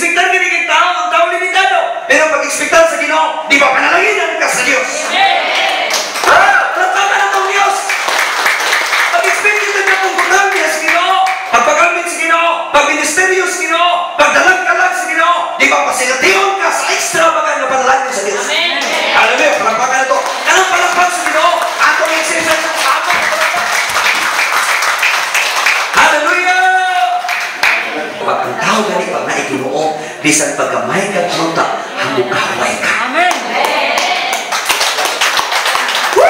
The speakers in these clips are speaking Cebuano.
Pag-expectar gani kay tao, ang tao limitado. Pero pag-expectar sa Ginoo, di ba panalanginan ka sa Dios? Ha? Palakpakan na tong Dios. Pag-expect kita na kung butang niya sa Ginoo, pagpagamit sa Ginoo, pagministeryo sa Ginoo, pagdalag-kalag sa Ginoo, di ba pasination ka sa extravagant nga panalangin sa Dios? Amen. Hallelujah, palakpakan na to. Kanang palakpak sa Ginoo, atong exercise sa atong palakpak. Hallelujah! Pag ang tao gani pag naay Ginoo, bisan paggamay kag yuta, hamugaway ka. Amen. Woo!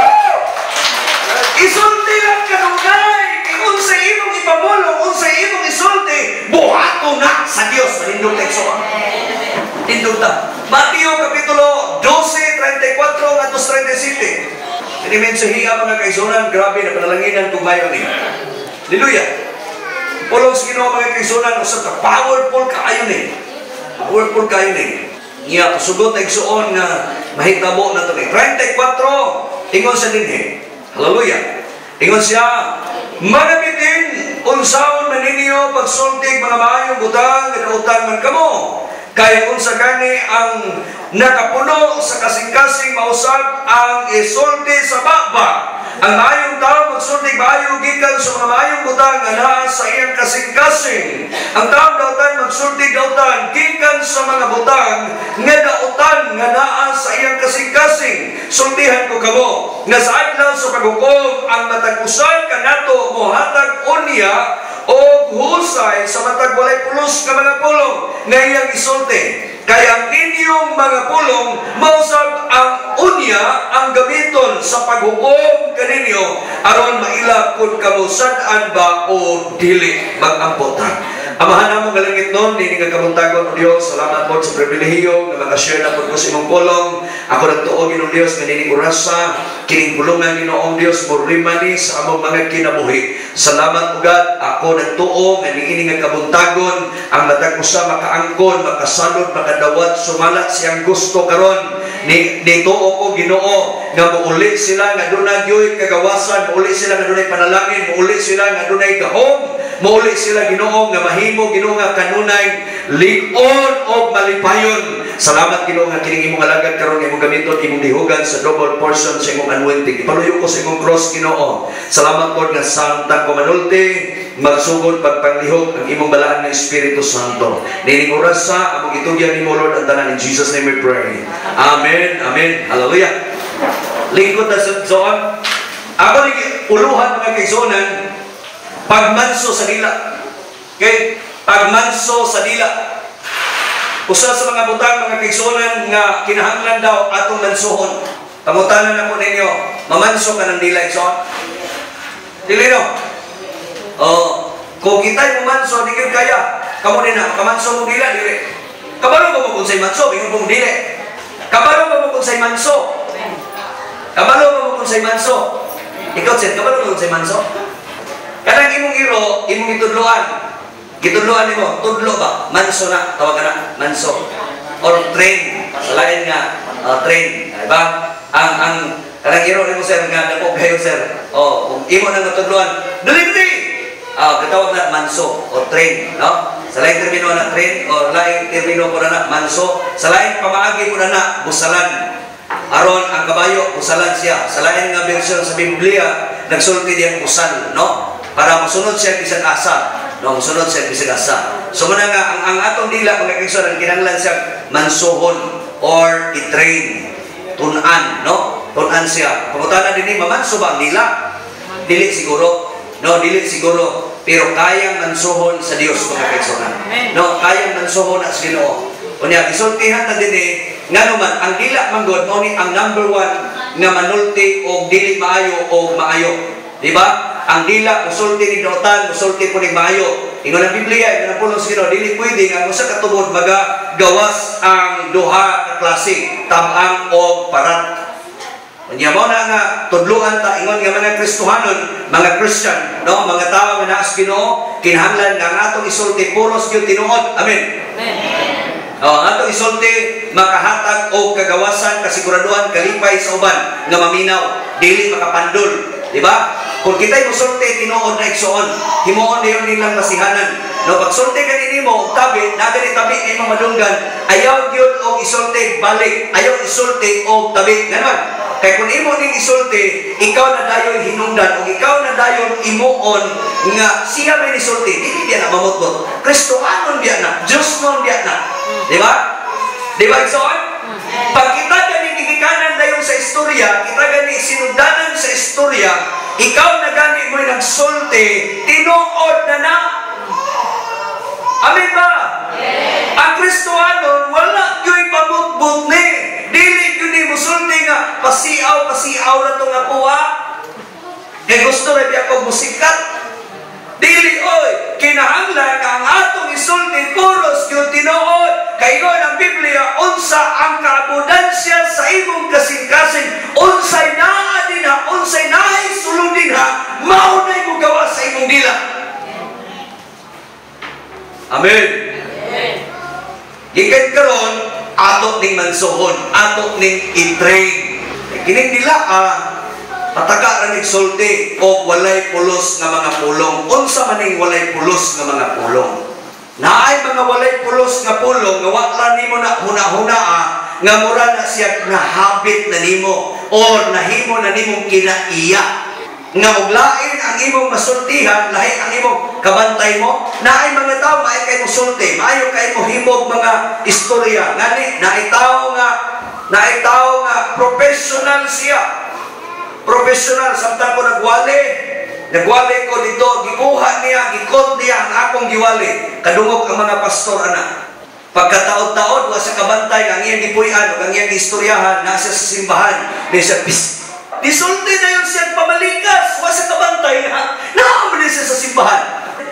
Isulti lang kanunay kay unsay imong ipamulong, unsay imong isulti, buhaton na sa Dios. Manindog ta, igsoon. Tindog ta. Mateo kapitulo 12, 34 ngadto 37. Ini mensahiya, mga kaigsuonan, grabe na panalanginan kung mayo ni. Hallelujah. Pulong sa Ginoo, mga kaigsuonan, usa ka powerful kaayo ni. Powerful kaayo ni. Nga pasugot na, igsuon, nga mahitabo na to ni. 34, ingon sa dinhi. Hallelujah. Ingon siya, "Mga bitin, unsaon man ninyo pagsultig mga maayong butang nga dautan man kamo? Kay unsa gani ang nakapuno sa kasing-kasing mausab ang isulti sa baba. Ang maayong tao magsultig maayo gikan sa mga maayong butang nga naa sa iyang kasing-kasing. Ang taong dautan magsultig dautan gikan sa mga butang nga dautan nga naa sa iyang kasing-kasing. Sultihan ko kamo nga sa adlaw sa paghukom ang matag usa kanato mohatag unya og husay sa matag walay pulos nga mga pulong nga iyang isulti. Kay ang inyong mga pulong mausab ang unya ang gamiton sa paghukom kaninyo aron maila kung kamo sad-an ba o dili." Mag-ampo ta. Amahan namo nga langitnon, nini nga kabuntagon, O Dios, salamat po sa pribilehiyo nga makashare na po ko sa imong pulong. Ako nagtuo, Ginoong Dios, nga nining orasa, kining pulungan, Ginoong Dios, morima ni sa among mga kinabuhi. Salamat, O God, ako nagtuo nga niini nga kabuntagon, ang matag usa makaangkon, makasalod, makadawat, sumala siyang gusto karon. Ni nituo ko, Ginoo, nga muuli sila nga dunay gyoy kagawasan, muuli sila nga dunay panalangin, muuli sila nga dunay gahom, muuli sila, Ginoo, nga mahimo, Ginoo, nga kanunay lig-on og malipayon. Salamat, Ginoo, nga kining imong alagad karon imong gamiton, imong dihugan sa double portion sa imong anointing. Ipaluyo ko sa imong cross, Ginoo. Salamat, Lord, nga samtang ko manulti, magsugod pagpanglihok ang imong balaan nga Espiritu Santo. Nining orasa, among itugyan nimo, Lord, ang tanan. In Jesus' name we pray. Amen. Amen. Hallelujah. Lingkod na sa zoon. Ako ni uluhan, mga kaigsuonan, pagmanso sa dila. Okay? Pagmanso sa dila. Usa sa mga butang, mga kaigsuonan, nga kinahanglan daw atong mansuhon. Pangutanan ako ninyo, mamanso ka ng dila, igsoon? Dili, no? Oh, kung kita'y mamanso, di gyud kaya. Kamo din na, kamanso mo dila, dili? Kabalo ba mo kung sa'y manso? Bingon kong dili. Kabalo ba mo kung sa'y manso? Kabalo ba mo kung sa'y manso? Ikaw, sir, kabalo mo kung sa'y manso? Kanang imong iro, imong gitudloan. Gitudloan nimo, tudlo ba? Manso na, tawag ka na, manso. Or train, sa lain nga, train. Diba? Ang kanang iro nimo, sir, nga dako kayo, sir. Oh, kung imo nang natudloan, dali dali. Ah, gitawag na manso o train, no? Sa laing termino na train o laing termino ko na manso, sa laing pamaagi mo na na busalan. Aron ang kabayo, busalan siya. Sa lain nga bersyon sa Biblia, nagsulti diyang busal, no? Para mosunod siya bisan asa. No, mosunod siya bisan asa. So muna nga ang atong dila, mga kaigsoon, ang kinahanglan siya mansuhon or i-train. Tun-an, no? Tun-an siya. Pangutana dinhi, mamanso ba ang dila? Dili siguro. No, dili siguro. Pero kayang mansuhon sa Dios, mga kaigsuonan. No, kayang mansuhon sa Ginoo. Unya, gisultihan ta dinhi ngano man ang dila man gud mao ni ang number one nga manulti og dili maayo o maayo. Di ba? Ang dila musulti ni dautan, musulti po ni maayo. Ingon ang Biblia, ingon ang pulong sa Ginoo, dili pwede nga ang usa ka tubod maga gawas ang duha ka klase, tabang o parat. Unya mo na nga tudluan ta ingon nga mga Kristohanon, mga Christian, no, mga tao nga naa sa Ginoo, kinahanglan nga ang atong isulti puros gyud tinuod. Amen. Oh, ang atong isulti makahatag og kagawasan, kasiguraduhan, kalipay sa uban nga maminaw, dili makapandol, di ba? Kung kita'y musulti tinuod na, igsoon, himuon dayon nilang basihanan. No, pagsulti gani nimo og tabi, na gani tabi nga imong madunggan, ayaw gyud og isulti balik, ayaw isulti og tabi. Nganon? Kay kung imo ning isulti, ikaw na dayon hinungdan ug ikaw na dayon imuon nga siya may nisulti, dili biya na mamutbot. Kristohanon biya na, Diyos non biya na. Di ba? Di ba, igsoon? Pag kita gani gigikanan dayon sa istorya, kita gani sinugdanan sa istorya, ikaw na gani mo'y nagsulti, tinuod na na. Amen ba? Ang Kristohanon, wala gyuy pamutbot ni. Dili gyud ni musulti nga pasiaw, pasiaw na itong ako ha. Kay gusto ra biya ko musikat. Dili oy, kinahanglan nga ang atong isulti puros gyud tinuod. Kay ingon ang Biblia, unsa ang kaabundansya sa imong kasing-kasing, unsay naa dinha, unsay naay sulod dinha, mao nay mogawas sa imong dila. Amen. Gikan karon ato ning mansuhon, ato ning i-train. Kining dila pataka ra nig sulti og walay pulos nga mga pulong. Unsa man ning walay pulos nga mga pulong? Naay mga walay pulos nga pulong nga wa ra nimo na huna-huna nga mura na siya nahabit na nimo or nahimo na nimong kinaiya. Nga og lain ang imong masultihan, lahi ang imong kabantay mo. Naay mga tao maayo kay mo sulti, maayo kay mo himog mga istorya. Ngani naay tawo nga professional siya. Professional samtang ko nagwali. Nagwali ko dito, gikuha niya, gikot niya ang akong giwali. Kadungog ang mga pastor ana. Pagkataod-taod wa sa kabantay ang iyang gipuy-an ug ang iyang gistoryahan nasa sa simbahan, di siya pis. Disulti na yun siya pamalikas, wa sa kabantay ha. Naamon siya sa simbahan.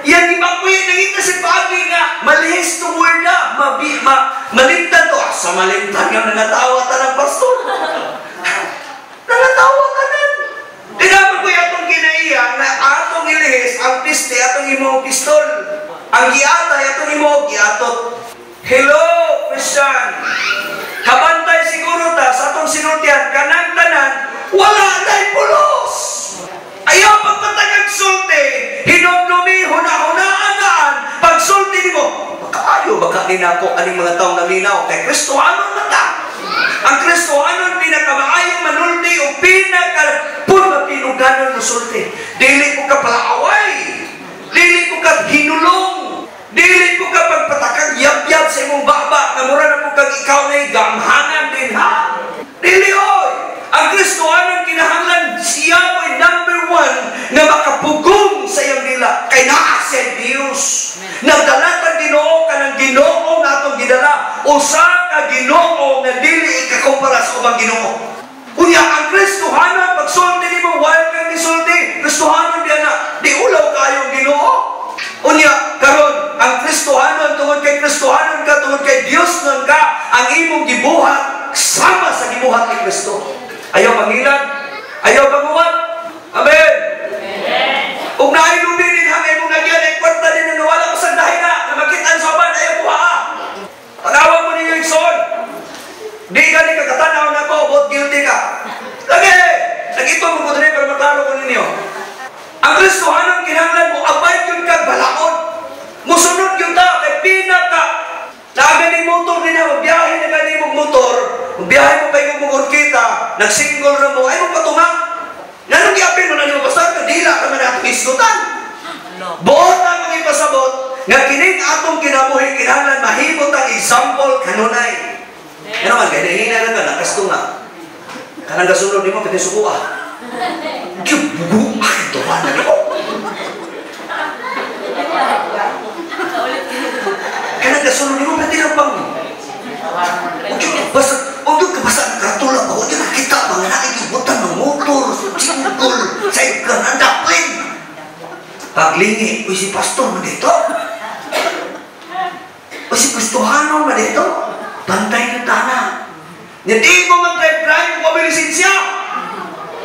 Yan imakuy, nangita si paagi nga, malihis to word na, malimtan to. Sa malimtan nga, nangatawa ta ng pastor. Nangatawa ka na. Di naman ko atong kinaiya na atong ilihis, ang piste, atong imong pistol. Ang giatay, atong imong giatot. Hello, Christian. Kabantay siguro ta sa atong sinultian, kanang tanan, wala na'y pulos. Ayaw pagpatagag sulti, hinumdumi, huna-hunaan, pagsulti nimo, makaayo baka ni nako aning mga taong naminaw, kay Kristohanon man ta. Ang Kristohanon pinakamaayong manulti o pinaka pinuganon mo sulti. Dili ko ka palaaway, dili ko ka hinulong, dili ko ka pagpatakag yab-yab sa imong baba, nga mura na po kag ikaw na'y gamhanan din ha. Dili oy. Ang Kristohanon kinahanglan siya mo'y number one nga makapugong sa iyang dila. Kay naa siya Diyos. Nagdala tag Ginoo kanang Ginoo nga atong gidala. Usa ka Ginoo nga dili ikakumpara sa ubang Ginoo. Unya ang Kristohanon pagsulti nimo wala kang misulti, Kristohanon diyan na di ulaw kayong Ginoo. Unya karon ang Kristohanon tungod kay Kristohanon ka, tungod kay Dios nun ka, ang imong gibuhat sama sa gibuhat ni Kristo. Ayaw pangilan, ayaw panguwat. Amen. Ug naay lubi din ha imong nagyan ay kwarta din na wala pa sa dahina na makit-an sa uban, ayaw kuha. Tanawa mo ninyo igsoon. Di ka ni kakatanaw na ko, both guilty ka. Lagi, nagito mo ko diri para maklaro ko ninyo. Ang Kristohanon kinahanglan mo abide yun kag balaod. Musunod yun ta kay pinaka naga ni motor din na biyahe na gani mong motor, biyahe mo kay mong orkita, nagsingle na mo, ay mo patunga. Nganong giapil mo na nimo basta ka dila ka man atong isgutan. Buot na mga ipasabot nga kining atong kinabuhi kinahanglan mahimot ang example kanunay. Ano man kay nahina na ka nakastunga. Kanang gasunod nimo pwede suko ah. Bugu ah tuwa na nimo. Kanang gasunod nimo pwede lang pang. Basta unod ka basta katulak ba unod kita ba nga nakikibutan ng motor, single, sa ikan ang daplin. Paglingi, uy si pastor man dito. Uy si Kristohano man dito. Bantay ng tana. Hindi mo mag-drive-drive kung may lisensya.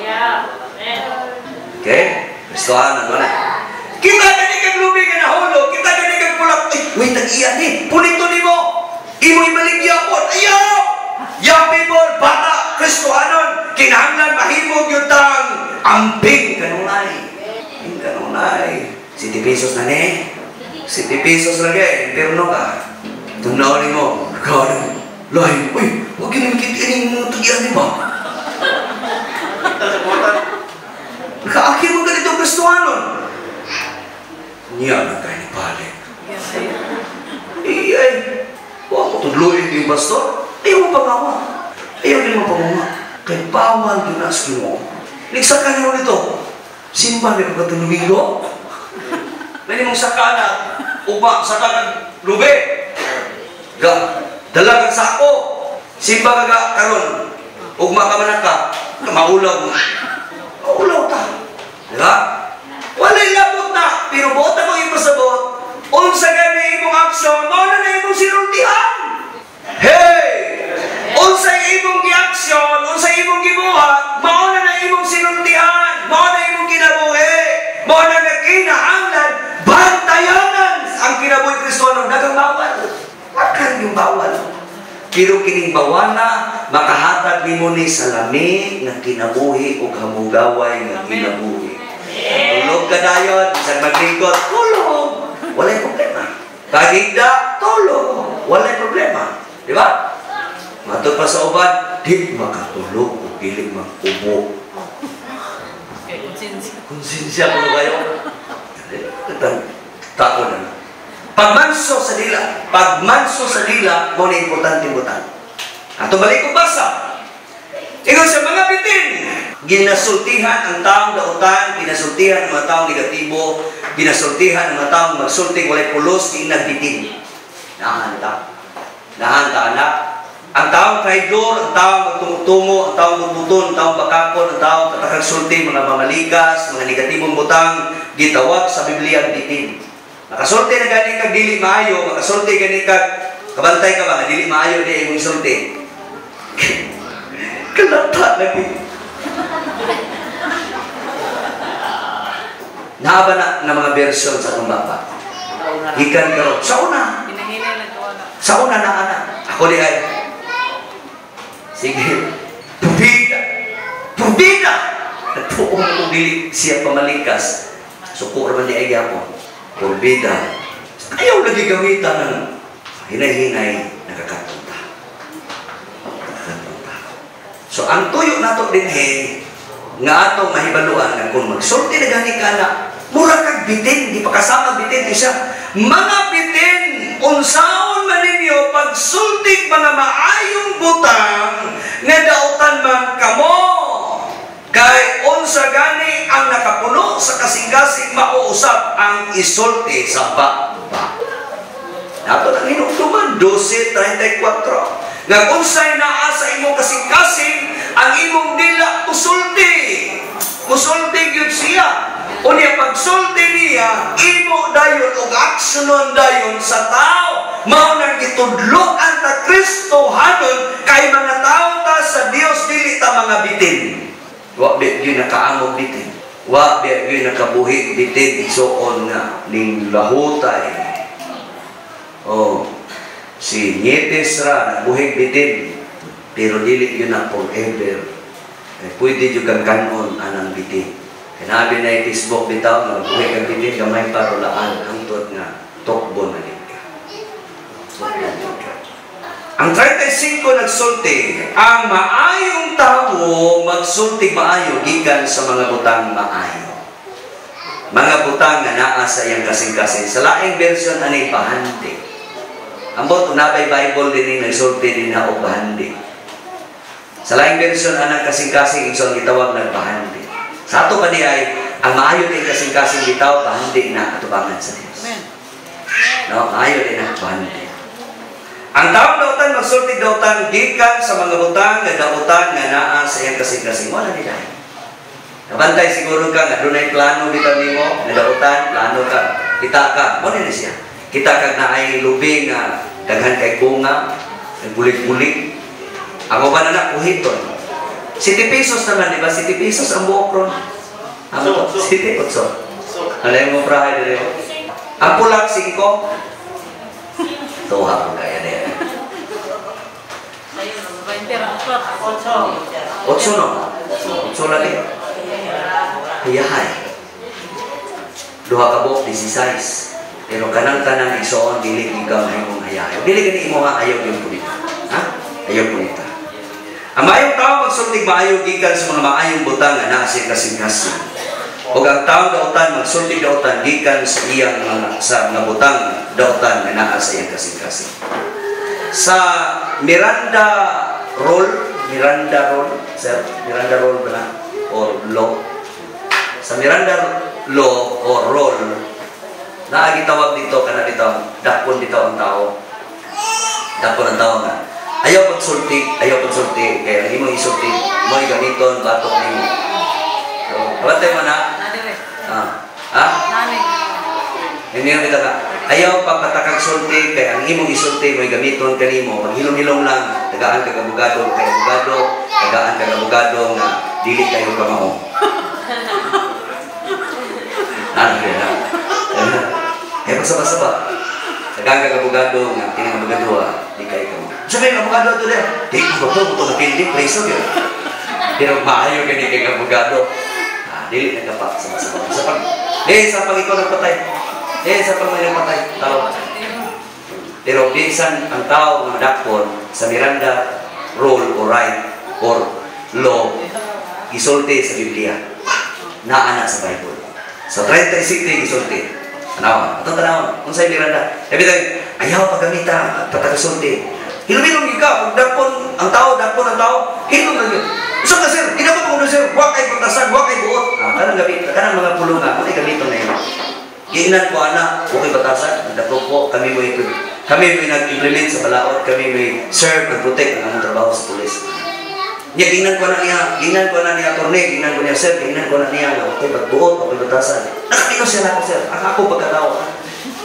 Yeah. Amen. Okay? Kristohano na. Kita gani kang lubi nga nahulog, kita gani kang kulak. Ay, wait, nag-iyan eh. Punito ni mo. Imo imaligya po. Ayaw! Young people, bata, Kristohanon, kinahanglan mahimog yung tang amping kanunay. Ang kanunay. 7 pesos na ni. 7 pesos lagi, impierno ka. Tanaw ni mo, gano'n. Lahi, uy, huwag yun makikinig mga tugian, di ba? Nakaakir mo ganito Kristohanon. Niya na kayo ni Pale. Ay, huwag mo tudluin yung pastor. Ayaw mo pangawa. Ayaw din mo pangawa. Kay bawal yun na sa Ginoo. Nagsaka niyo nito. Simba ni pagkatong Domingo. May mong saka na, uba, saka ng lube. Ga, dala kang sako. Simba ka ga, karon. Ugma ka man ka, maulaw. Maulaw ta. Diba? Wala'y labot na. Pero buot ako ipasabot. Unsa gani imong aksyon, mao na na imong sinultihan. Hey! Unsa imong giaksyon, unsa imong gibuhat, mao na na imong sinultihan, mao na imong kinabuhi, mao na na kinahanglan bantayanan ang kinabuhi Kristiyano daghang bawal. Akan yung bawal. Pero kining bawana makahatag nimo ni sa lami nga kinabuhi ug hamugaway nga kinabuhi. Tulog ka dayon, bisan maglingkod, tulog. Walay problema. Pagigda, tulog. Walay problema. Di ba? Matod pa sa uban, di makatulog o dili mag-ubo. Konsensya ko kayo. Tao na. Pagmanso sa dila, pagmanso sa dila, mo na importante butan. Ato balik ko basa. Ingon sa mga bitin, ginasultihan ang taong dautan, ginasultihan ang mga taong negatibo, ginasultihan ang mga taong magsulti walay pulos, di nagbitin. Nahan ta. Nahan ta, anak. Ang taong traidor, ang taong magtungo-tungo, ang taong magbuton, ang taong bakakon, ang taong katakagsulti, mga mamalikas, mga negatibong butang, gitawag sa Biblia ang bitin. Makasulti na gani kag dili maayo, makasulti gani kag kabantay ka ba nga dili maayo di imong sulti. Kalata lagi. Naaba na ng mga version sa atong baba. Gikan karon sa una. Sa una na ana. Ako di ay. Sige. Pubida. Pubida. Natuong ko dili siya pamalikas. Suko ra man di ay gyapon. Pubida. Ayaw lagi gamitan ng hinay-hinay nakakatunta. Nakakatunta. So ang tuyo nato dinhi nga atong mahibaluan nga kung magsulti na gani ka na mura kag bitin, di pa kasama bitin isa. Mga bitin, unsaon man ninyo pagsulti mga maayong butang nga dautan man kamo. Kay unsa gani ang nakapuno sa kasing-kasing mauusap ang isulti sa baba. Nato nang hinumduman 12:34. Nga unsay naa sa imong kasing-kasing ang imong dila musulti. Musulti gyud siya. Unya pagsulti niya, imo dayon og aksyonon dayon sa tao. Mao nang gitudloan ta Kristohanon kay mga tao ta sa Dios dili ta mga bitin. Wa di gyud nakaamog bitin. Wa di gyud nakabuhi bitin igsuon nga ning lahutay. Oh, si Nietes ra nagbuhig bitin pero dili gyud na forever. Kay pwede gyud kang kanon anang bitin. Kanabi na Facebook bitaw nga buhi kang bitin gamay pa rolaan hangtod nga tukbo na gid ka. Ang 35 nagsulti, ang maayong tawo magsulti maayo gikan sa mga butang maayo. Mga butang nga naa sa iyang kasing-kasing. Sa laing version ani bahandi. Ambot unabay Bible dinhi nagsulti din na og bahandi. Sa laing version anang kasing-kasing igsoon gitawag ng bahandi. Sa ato pa di ay ang maayo din kasing-kasing bitaw bahandi na atubangan sa Dios. Amen. No, maayo din na bahandi. Ang taong dautan magsulti dautan gikan sa mga butang nga dautan nga naa sa iyang kasing-kasing. Wala nila. Nabantay siguro ka nga dunay plano bitaw nimo nga dautan, plano ka, kita ka. Wala ni siya. Kita kag naay lubi nga daghan kay bunga, nagbulig-bulig. Ang uban na kuhiton. 7 pesos naman, di ba? 7 pesos ang buok ron. Ang 7, 8. Alay mo prahay dili. Ang pulak 5. Tuha ko kaya niya. 8 no? 8 lagi. Hiyahay. Duha ka buok, 16. Pero kanang tanan, igsoon, dili ikaw mahimong hayahay. Dili gani imo ha, ayaw yung punita. Ha? Ayaw punita. Ang maayong tao magsultig maayo gikan sa mga maayong butang nga naa sa kasing-kasing. Ug ang taong dautan magsultig dautan gikan sa iyang mga sa mga butang dautan nga naa sa iyang kasing-kasing. Sa Miranda Rule, Miranda Rule, sir, Miranda Rule ba na? Or law? Sa Miranda Law or Rule, naa gitawag dito kana dito, dakpon dito ang tao. Dakpon ang tao nga ayaw pagsulti, kaya ang imong isulti, mo'y gamiton batok nimo. So, kabantay mo na. Ah. Ha? Hindi yung kita ka. Ayaw papatakag sulti, kay ang imong isulti mo'y gamiton kanimo. Paghilom-hilom lang, tagaan kag abogado, kay abogado, tagaan kag abogado nga dili kayo kamao. Ano kaya na? Eh, pagsaba-saba. Tagaan kag abogado nga kinang abogado ah, di kayo kamao. Sabi ng abogado to der, di ko to, ito na pindi, preso yun. Pero maayo gani kay abogado. Ah, dili na kapak sama-sama. Sa pag, eh, sa pag ikaw nagpatay. Eh, sa pag may nagpatay, tao. Pero bisan ang tao nga madakpon sa Miranda rule or right or law, gisulti sa Biblia. Naa na sa Bible. Sa 37 gisulti. Tanawa. Atong tanawon. Unsay Miranda? Sabi tayo, ayaw paggamita patakasulti. Hilom-hilom ka, pag dakpon ang tao, dakpon ang tao, hilom lang yun. So ka sir, ginako ko sir, wa kay batasan, wa kay buot. Ah, kanang gamit, kanang mga pulunga, mo gamiton na yun. Giinan ko ana, okay batasan, nagdako ko, kami mo nag-implement sa balaod, kami mo serve and protect ang among trabaho sa pulis. Niya giinan ko na niya, giinan ko na niya attorney, giinan ko niya sir, giinan ko na niya nga okay buot, okay batasan. Nakapino siya na ako sir, ang ako pagkatao.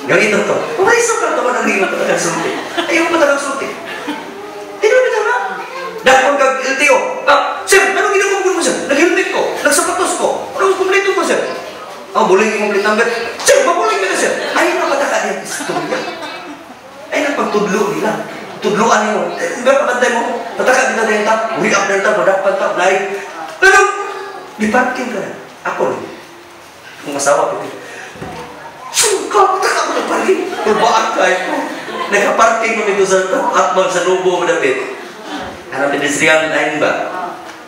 Gamiton to. Pumaiso ka to man ang hindi mo talagang sulti. Ayaw mo talagang sulti. Hindi mo na. Dakpon kag LTO. Ah, sir, anong ginagawa mo sir? Nag-helmet ko, nagsapatos ko. Anong kumpleto ko sir? Ah, buling yung complete number. Sir, mabuling na sir. Ay, napataka niya. Istorya. Ay, nagpagtudlo nila. Tudloan niyo. Eh, ba, pabantay mo? Pataka din na rin ta. Uri up na ta, madakpan ta, lahi. Pero, di-parking ka na. Ako rin. Kung asawa ko. Sungka, pataka ko na parking. Turbaan ka ito. Nakaparking ko dito sa atbang sa Nubo, madapit. Anong pedestrian line ba?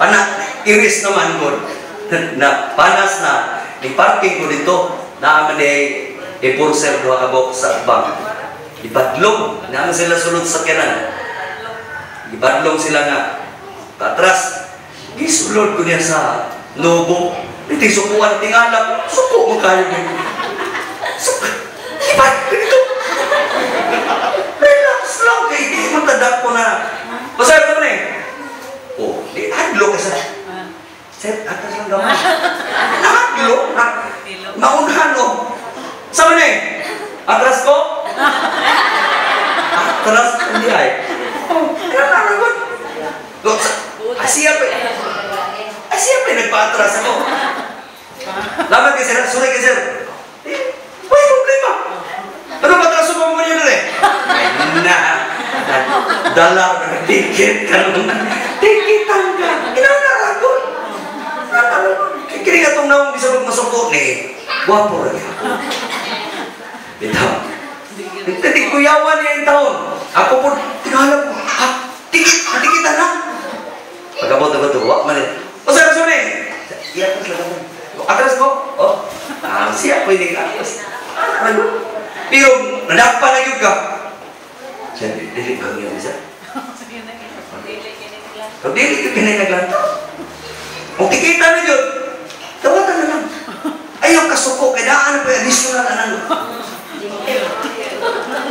Pana, iris naman ko. Na, panas na. Di-parking ko dito. Naaman ni enforcer duha ka buok sa bank. Ibadlong. Naaman sila sulod sa kanan. Ibadlong sila nga. Patras. Gisulod ko niya sa Nubo. Iti sukuan tingala. Suko mo kayo dito. Suko. Ibadlong dito. Relax lang. Kay di mo tadak ko na. Basta ito na eh. Oh, di hadlo ka sa. Sir, atas lang gamay. Nahadlo. Maunhan oh. Sama na eh. Atras ko? Atras hindi ay. Oh, kaya naragot. Asiya pa. Asiya pa nagpa-atras ako. Laban kay sir, sorry kay sir. Eh, may problema. Ano patras mo mo niyo eh? Ay na. Dala ng ticket ka nung. Tikitan ka. Inanaragot. Kini nga itong naong bisa magmasuko ni. Gwapo rin ako. Bitaw. Titik kuyawan niya yung taon. Ako po, tingalan ko. Ha? Tikit, tikitan na. Pagkabot na ba ito? Wak man eh. O sir, sorry. Iya, atras lang ako. Atras ko? Oh. Ah, siya pwede ka atras. Ah, ano? Pero, nadakpa na yun ka. Siya, dili ba yun, isa? Kung dili ka pinay naglantaw. Kung tikita na yun, tawatan na lang. Ayaw kasuko, kaya daan pa additional anang.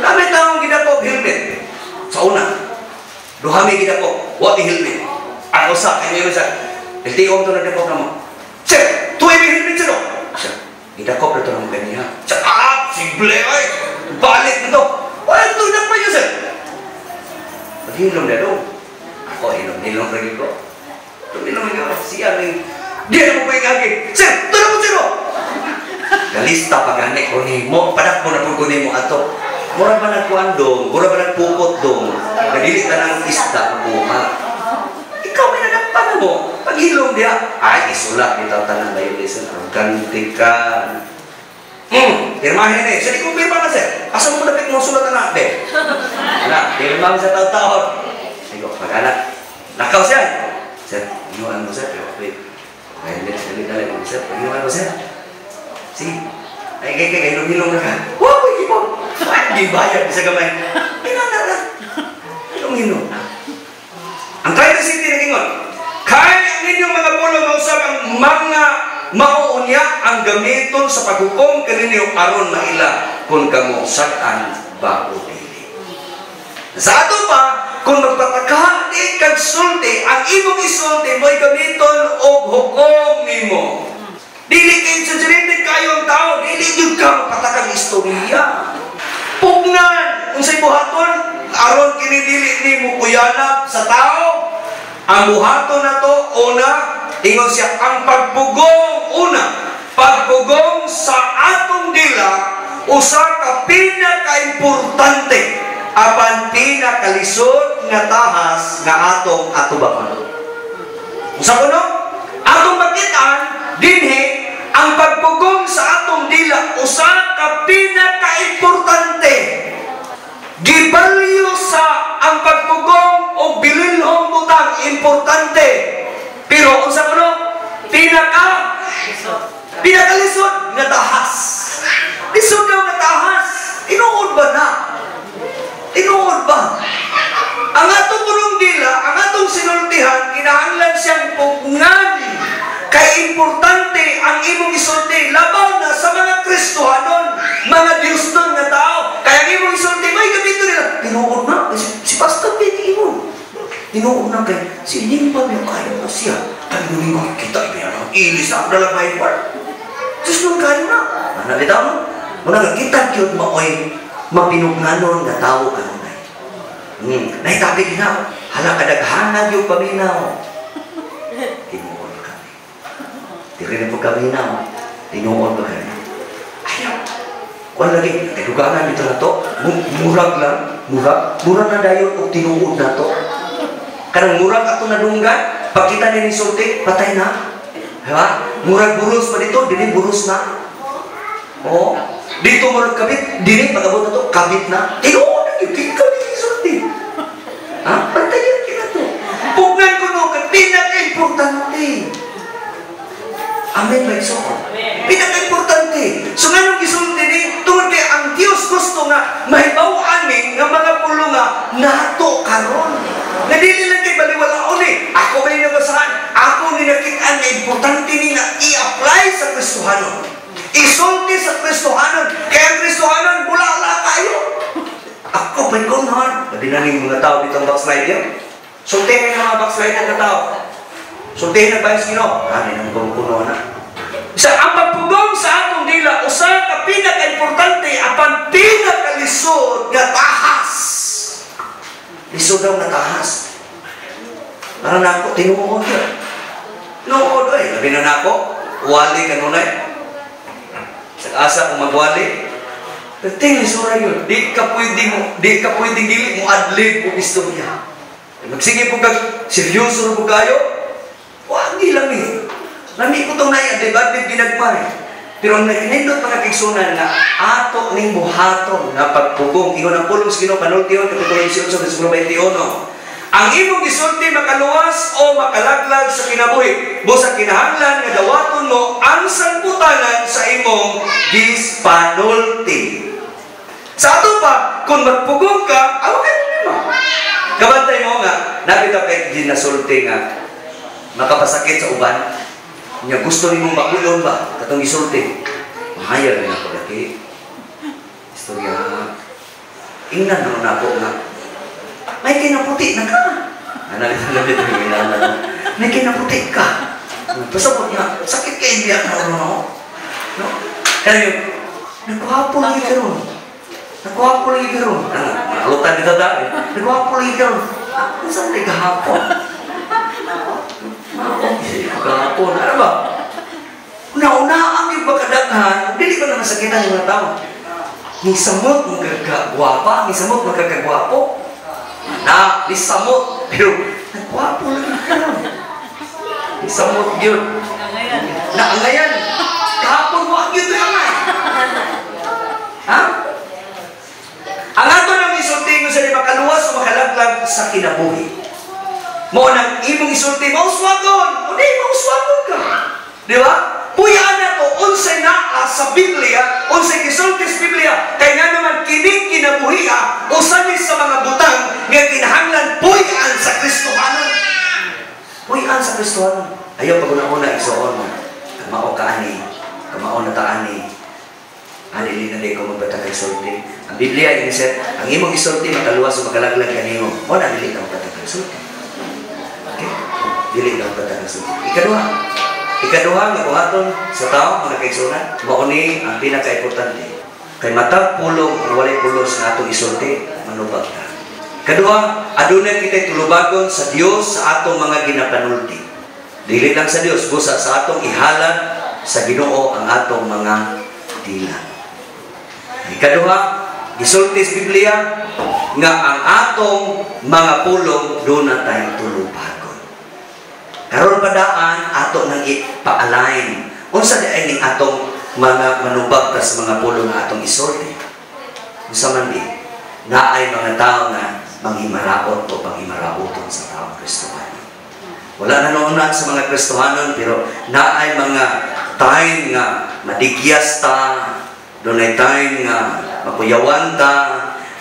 Kami taong gidako helmet. Sa una, duha mi gidako, wa mi helmet. Ang usa kay meron sa LTO to nagdako na mo. Sir, tuwi mi helmet sir. Siya, gidako na to ng kaniya. Siya, ah, simple ay. Balik na to. Wala to pa yun sir. Paghilom na do. Ako, hilom-hilom lagi ko. Hilom ko. Siya ning di na mo pa yung agi. Sir, ito na po sir. Galista pa gani ko nimo, padakbo na po ko nimo ato. Mura ba nagkuan dong, mura ba nagpukot dong, nagili ka ng isda buha. Ikaw may nadakpan mo, paghilom diya. Ay, isulat bitaw tanang violation, arrogante ka. Pirmahin eh. So, di ko pirma na, sir. Asa mo dapit mo sulat na, de? Na, pirma sa taon-taon. Sigo, pag-anak. Nakaw siya. Sir, inuan mo, sir. Wait. Ay, dali, dali, dali, sir. Inuan mo, sir. Sige. Ay, kay, kay, hilong-hilong na ka. Wow, hindi po. Ay, di bayad sa gamay. Ay, na, na, na. Hilong-hilong na. Ang 37 nagingon, kaya ang inyong mga pulong mausap ang mga mauunya ang gamiton sa paghukom kaninyo aron maila kung kamo sag-an ba o dili. Sa ato pa, kung magpataka di kag sulti, ang imong isulti mo'y gamiton og hukom nimo. Dili kay exaggerated kayo ang tao, dili gyud ka magpatakang istorya. Pugnan unsay buhaton aron kini dili nimo kuyanap sa tao. Ang buhaton nato una, ingon siya ang pagpugong una, pagpugong sa atong dila usa ka pinakaimportante apan pinakalisod nga tahas nga atong atubangan. Usa kuno, atong makit-an dinhi ang pagpugong sa atong dila usa ka pinakaimportante. Gibalyo sa ang pagpugong og bililhong butang importante. Pero unsa kuno? Pinakalisod nga tahas. Lisod daw nga tahas. Tinuod ba na? Tinuod ba? Ang atong punong dila, ang atong sinultihan, kinahanglan siyang pugnan. Kay importante ang imong isulti, labaw na sa mga Kristohanon, mga Diyosnon nga tao. Kaya ang imong isulti, may gamito nila. Tinuod na, si Pastor Benny mo. Tinuod na kay, si Nimba niyo kayo na siya. Kaya nung kita, ang ilis na, dalang may part. Diyos nung kayo na. Ano mo? Muna nga kita yun maoy mapinugnanon nga tao kanunay. Nahitabi din na. Hala kadaghanan yung paminaw. Tinuod kami. Tiri na po kaminaw. Tinuod ba kami? Ayaw. Kung lagi, kadugangan dito na to. Murag lang. Murag. Murag na dayon o tinuod na to. Kanang murag ato nadunggan, pagkita ni sulti, patay na. Diba? Murag buros pa dito, dili buros na. Oo. Dito murag kabit, dili pag-abot na to, kabit na. Tinuod na yun, di kami sulti. Ha? Pantayan kita to. Pugnan ko no, pinaka-importante. Amen, my soul. Pinaka-importante. So nga nung gisulti ni, tungod kay ang Diyos gusto nga, mahibaw-an ni nga mga pulo nga, nato karon. Nadili lang kay baliwalaon eh. Ako may nabasahan, ako ni nakitaan na importante ni na i-apply sa Kristohanon. Isulti sa Kristohanon. Kaya ang Kristohanon, bulala kayo. Ako, pagkunhan. Labi na ning mga tao dito ang backslider. Sultihin ang mga backslider na tao. Sultihin ang bayos Ginoo. Ano nang kumukuno na? Sa ang pagpugong sa atong dila, usa ka pinaka-importante apan pinakalisod nga tahas. Lisod daw nga tahas. Para nako tinuod yun. Tinuod ay. Labi na nako, wali kanunay. Sa asa kung magwali. Pero tingin yun. Di ka pwedeng dili mo adlib o istorya. Magsige po kag seryoso po kayo. Wagi lang eh. Lami ko itong nai-adlib-adlib ginagmay. Pero ang nakinindot mga kigsunan nga ato ning buhaton nga pagpugong. Ingon ang pulong sa Ginoo panultihon kapitulo 18 versikulo 21. Ang imong gisulti makaluwas o makalaglag sa kinabuhi. Busa kinahanglan nga dawaton mo ang sangputanan sa imong gispanulti. Sa ato pa, kung magpugong ka, awa kay problema. Kabantay mo nga, nabita kay ginasulti nga makapasakit sa uban. Nya gusto nimo makulon ba katong gisulti? Mahayag na ako laki. Istorya. Ingnan na nako nga. May kinaputi na ka. May kinaputi ka. Pasabot niya, sakit kay biyak na no? No? Kaya nagwapo lagi karon. Nagwapo lagi karon. Alutan dito dahil. Nagwapo lagi karon. Saan na gahapon? Gahapon. Ano ba? Una-una ang yung pagkadaghan, dili ba naman sakitan yung mga tao? Nisamot magkagwapa, nisamot magkagwapo. Na, nisamot. Pero, nagwapo lagi karon. Nisamot yun. Naangayan. Kahapon mo ang yun ito yung angay. Ha? Ang ato nang isulti mo sa makaluwas o makalaglag sa kinabuhi. Mao nang imong isulti, mauswagon! O di, mauswagon ka. Di ba? Puyaan na to, unsay naa sa Biblia, unsay gisulti sa Biblia, kay nga naman kining kinabuhi, usa ni sa mga butang nga kinahanglan puy-an sa Kristohanon. Puy-an sa Kristohanon. Ayaw pag una-una igsuon mo. Kamao ka ani, kamao na ta ani. Ani dili na di ko magbatag kay sulti. Ang Biblia ini, ang imong isulti makaluwas o makalaglag kanimo. Mo na dili ka magbatag kay sulti. Okay? Dili ka magbatag kay sulti. Ikaduha. Ikaduha nga buhaton sa tao, mga kaigsuonan, mao ni ang pinaka-importante. Kay matag pulong ang walay pulos nga atong isulti, manubag ta. Kaduha, adunay kita tulubagon sa Dios sa atong mga ginapanulti. Dili lang sa Dios, busa sa atong ihalad sa Ginoo ang atong mga dila. Ikaduha, gisulti sa Biblia nga ang atong mga pulong duna tay tulubagon. Karon padaan ato nang ipa-align. Unsa di ay ning atong mga manubag ta sa mga pulong nga atong isulti? Unsa man di? Naay mga tao nga manghimaraot o panghimarauton sa taong Kristohanon. Wala na noon na sa mga Kristohanon, pero naay mga time nga madigyas ta, dunay time nga makuyawan ta,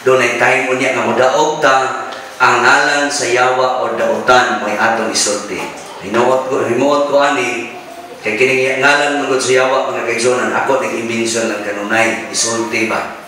dunay time unya nga modaog ta, ang ngalan sa yawa o dautan mo'y atong isulti. Himuot ko ani, kay kining ngalan man gud sa yawa, mga kaigsuonan, ako nag-i-mention lang kanunay, isulti ba?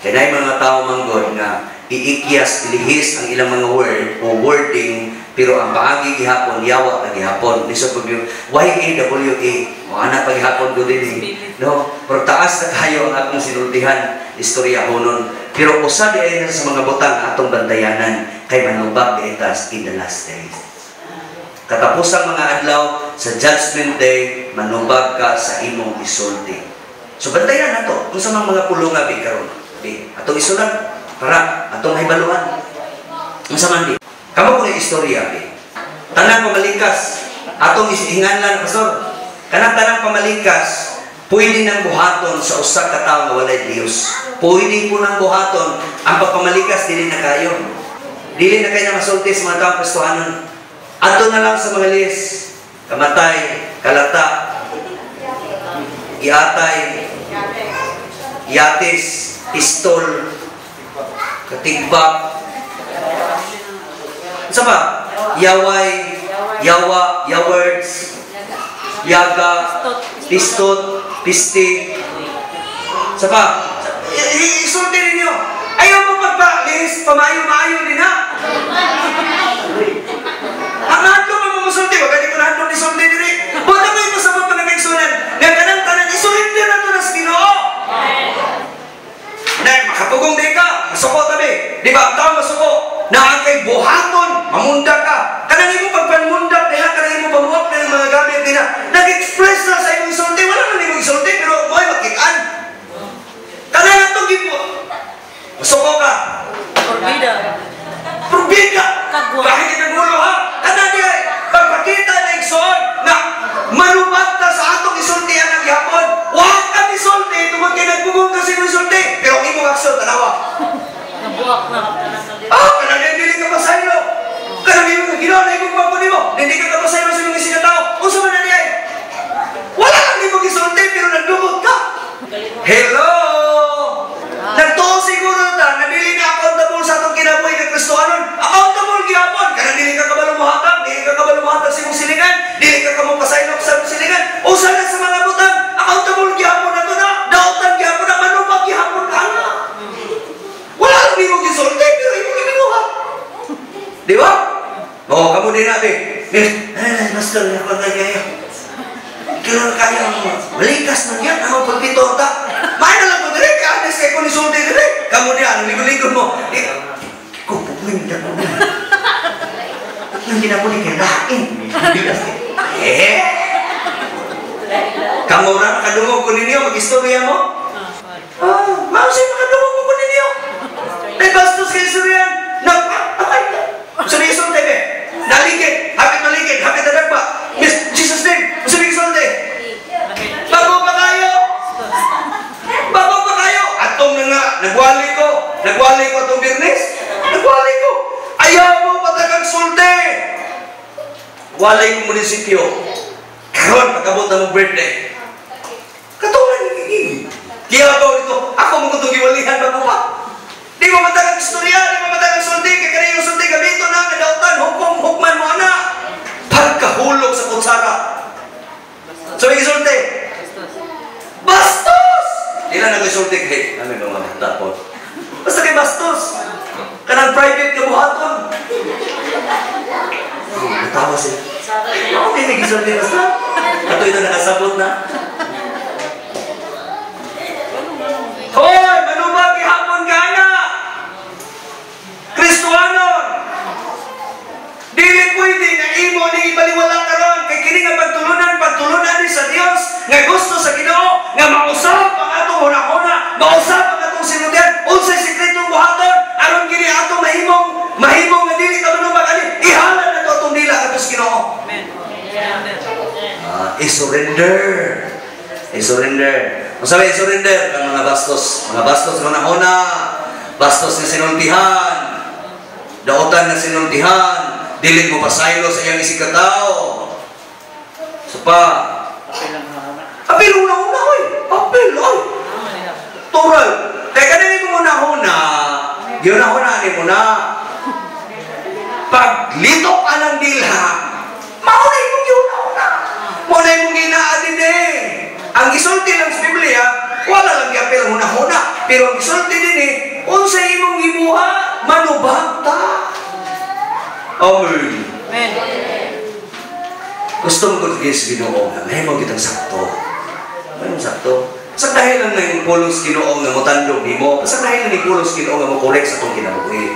Kay naay mga tao manggod nga iikyas, ilihis ang ilang mga word o wording, pero ang paagi gihapon, yawa na gihapon. Lisod pag yung YAWA, o anak pa gihapon ko din eh. No? Pero taas na kayo ang akong sinultihan, istorya honon. Pero usa di ay sa mga butang atong bantayanan, kay manubag di tas in the last days. Katapusang mga adlaw, sa Judgment Day, manubag ka sa imong isulti. So bantayan na to, kung sa mga pulunga, bi karon, bi, atong isulat, para atong hibaluan. Unsa man di? Kamo ko ng istorya, bi. Tanang pamalikas, atong hinganlan, pastor. Kanang tanang pamalikas, pwede nang buhaton sa usa ka tawo nga walay Dios. Pwede po nang buhaton ang pagpamalikas, dili na kayo. Dili na kayo na masulti sa mga taong Kristohanon. Ato na lang sa mga lis, kamatay, kalata, giatay, yatis, pistol, katigbak, sa pa? Yaway, yawa, yawords, yaga, pistot, pisti. Sa pa? Isulti ninyo. Ayaw mo pagpa-lihis, pamayo-maayo din ha. Ang handlong ang mamusulti, wag ko na handlong isulti diri. Buta ko yung pasabot mga kaigsuonan. Nga kanang tanan, isurrender na to na sa Ginoo. Na, makapugong di ka, masuko tabi. Di ba, ang tao masuko, na ang kay buhaton, mamunda ka. Kanang imong pagpanmundak niya, kanang imong pamuwak na ng mga gamit nila, nag-express na sa imong isulti, wala na imong isulti, pero mo'y makitaan. Kanang atong gipo, masuko ka. Porbida. Porbida! Kagwa. Kahit ikagulo ha, kanang di ay, pagpakita na igsoon, na manubat ta sa atong isultian ang gihapon, wa ka isulti, tungod kay nagpugong ka sa imong isulti, pero ang imong aksyon, tanawa. Nabuak na. Ah, kanang dili ka pasaylo. Kanang imong Ginoo na imong pagpuni mo, dili ka kapasaylo sa imong isinatao. Unsa man na di ay? Wala kang imong isulti pero nagdumot ka. Hello! Nagtuo siguro ta nga dili na accountable sa atong kinabuhi kay Kristohanon. Accountable gihapon. Kanang dili ka kabalo mohatag, dili ka kabalo mohatag sa imong silingan, dili ka kamo pasaylo sa imong silingan. Usa na sa mga butang, accountable gihapon na to na. Dautan gihapon na, manubag gihapon ka na. Wala lang imong gisulti pero imong gibinuhat. Di ba? Oo, kamo din natin. Eh, pastor, ako na kayo. Kailan kaya mo? Malikas na yan, ang pulpito ta. May na lang mo dire, kaya anis kay ko nisulti dire. Kamo diyan, ang likod-likod mo. Eh, kupugin na ko. Ang ginako ni kay lain. Eh, kamo ra makadungog ko ninyo, mag-istorya mo. Ah, mao siya makadungog ko ninyo. May bastos kay istoryan. Na, atay. Sa isulti be. Naligid, hapit maligid, hapit na dagpa. Miss Jesus name, sa isulti. Bago pa kayo. Bago Walay kong munisipyo. Karon pagkabot na mong birthday. Katulad ni Kiyabaw dito, ako mo kung giwalihan ba ko pa? Di mo matag ang istorya, di mo matag ang sulti, kay kani yung sulti gamiton na, kadautan, hukom, hukman mo ana. Pagkahulog sa kutsara. So, may isulti, Bastos. Bastos! Di lang nag-isulti kay, ano yung mga tapon? Basta kay bastos. Kanang private ka buhaton. Oh, natawa sila. Ako din nag-isulti basta. Ato ito nakasabot na. Hoy, manubag gihapon ka na. Kristuhanon. Dili pwede nga imo ni ibaliwala karon kay kini nga pagtulunan, pagtulunan ni sa Dios nga gusto sa Ginoo nga mausab ang atong hunahuna, mausab ang atong sinultian, unsay sekretong buhaton aron kini atong mahimong mahimong nga dili ta manubag ani ihalad nato atong dila ngadto sa Ginoo. Amen. Amen. Ah, i-surrender. I-surrender. Kung sabi, i-surrender ang mga bastos. Mga bastos ng hunahuna, bastos nga sinultihan, dautan nga sinultihan, dili mo pasaylo sa iyang isigkatao. So pa, Apil lang mga apil una-una, oy. Apil, oy. Ano niya? Tural. Kaya kanang imong una-una, giuna-una ni mo na. Paglitok anang dila, mao na imong giuna-una. Mao na imong ginaa din eh. Ang gisulti lang sa Biblia, wala lang giapil ang hunahuna. Pero ang gisulti din eh, unsa imong gibuha, manubag ta. Amen. Amen. Gusto mo kung sa Ginoo nga mahimo kitang sakto. Mahimo sakto. Sa dahil lang ng pulong sa Ginoo nga motandog nimo, sa dahil lang ng pulong sa Ginoo nga mo-correct sa atong kinabuhi.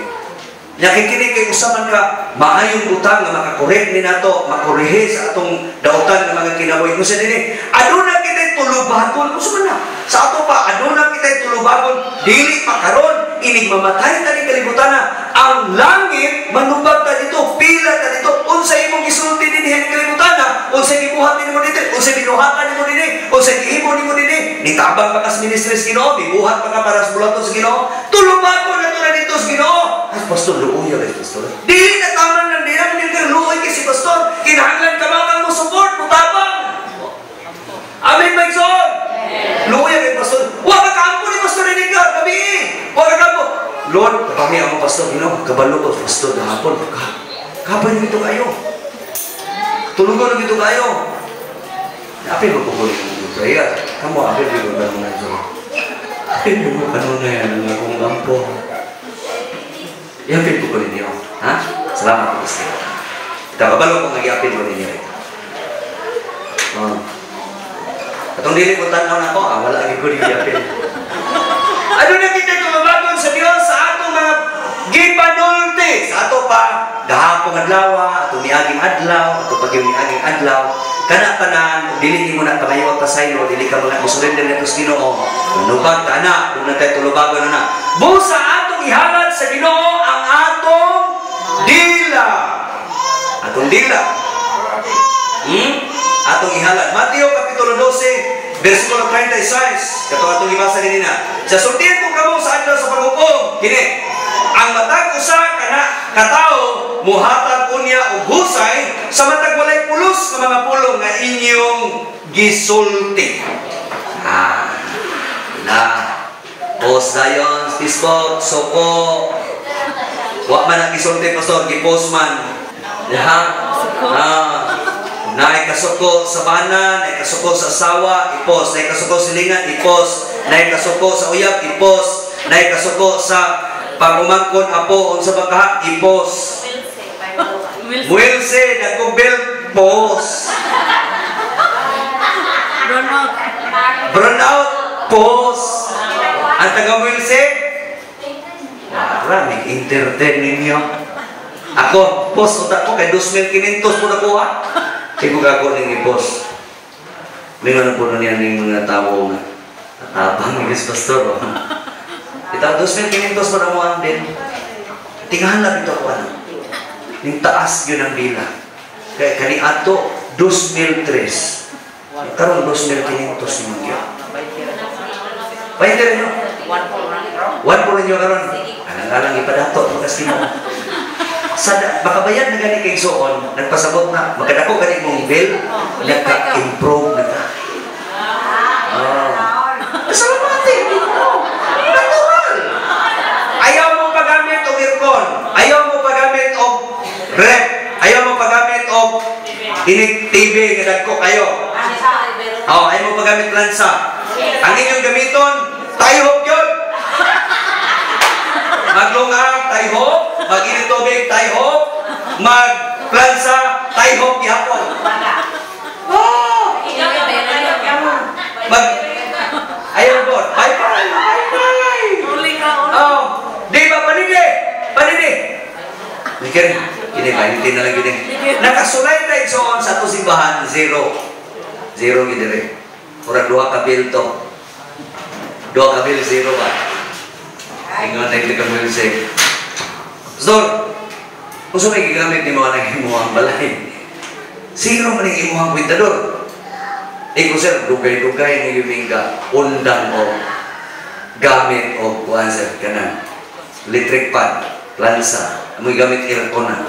Nya kay kini kay usa man ka maayong butang nga makakorek ni nato, makorehe sa atong dautan nga mga kinabuhi. Kung sa dinhi, aduna kitay tulubagon, unsa man na? Sa ato pa aduna kitay tulubagon, dili pa karon inig mamatay ta ni kalibutan na ang langit manubag ta dito, pila ta dito, unsa imong gisulti dinhi ni kalibutan na, unsa gibuhat nimo dito, unsa binuhatan nimo dinhi, unsa gihimo nimo dinhi, nitabang pa ka sa ministry sa Ginoo, mibuhat pa ka para sa bulaton sa Ginoo, tulubagon na to na dito sa Ginoo. Ay, pastor, luoy ya, pastor. Dili na tama lang, dili na dili luoy kay si pastor. Kinahanglan ka man mo support, mutabang. Amen, my son. Luoy kay pastor. Wa ka kaampo ni pastor ini ka, gabi. Wa ka kaampo. Lord, kami ang pastor, Ginoo, kabalo ko pastor gahapon. Kapay nito kayo. Tulugon na dito kayo. Apil mo ko yung prayer. Kamo apil ko ba mga so. Apil mo kanunay ang akong ampo. Iapil ko ko ninyo. Ha? Salamat po kasi. Ito, kabalo ko nag-iapil ko ninyo. Oh. Atong dili ko tanaw na ko, ah, wala lagi ko iapil. Ano na kita tumabagon sa Dios sa atong mga gipanulti? Sa ato pa, gahapong adlaw, atong niaging adlaw, ato pag yung niaging adlaw, kana tanan, kung dili nimo na pangayo ang pasaylo, dili ka mga musurrender nato sa Ginoo. Manubag ta na, doon na tayo tulubagon na na. Busa atong ihalad sa Ginoo ang atong dila. Atong dila. Atong ihalad. Mateo Kapitulo 12, versikulo 36. Kato atong ibasa kanina. Sa sultihan ko kamo sa adlaw sa paghukom, kini, ang matag usa kana katao muhatag unya og husay sa matag walay pulos nga mga pulong nga inyong gisulti. Ah, na post dayon Facebook soko wa man ang gisulti pastor gipost man. Ha? Ah, naay kasuko sa bana, naay kasuko sa asawa, i-post, naay kasuko sa silingan, i-post, naay kasuko sa uyab, i-post, naay kasuko sa pangumangkon apo unsa ba ka, i-post. Wilson. Wilson, dagkong bell, post. Run out. Burn out, post. Ang taga Wilson, wala, entertain ninyo. Ako, post unta ko kay 2,500 po nakuha. Kay ko gako ning i-post. Lingon po na niya ning mga tao nga atabang ni pastor. Oh. Itaw 2,500 po na mo ang din. Tingahan ito ko ano. Ning taas yun ang bila. Kay kani ato 2,003. Karon 2,500 ni gyud. Pahinti rin no? 1.4 ninyo karon. Alang-alang ipadato mga mo. Sa makabayad na gani kay suon, nagpasabot na, makadako gani mong bill, nagka-improve na ka. Oh. Salamati, mo. Natural. Ayaw mo paggamit og aircon, ayaw mo paggamit og ref, ayaw mo paggamit og inig TV nga dagko kayo. Oh, ayaw mo paggamit plansa. Ang inyong gamiton, tayhop yun. Maglungag, tayhop. Mag-init tubig, tayhop. Magplansa, tayhop gihapon. Oh! Mag ayaw po. Bye-bye! Bye-bye! Oh, di ba panidi? Panidi. Mikir, kini ba hindi na lang gini. Nakasulay tayo soon sa ato simbahan, zero. Zero gini rin. Murag duha ka bill to. Duha ka bill, zero ba? Ingon na yung music. Pastor, kung sa may gigamit ni mga nang imuhang balay, zero man ang imuhang kwintador. Iko sir, dugay-dugay nga yuming ka, undang o gamit o kuan sir, kanang electric pan, plansa, amoy gamit aircon na.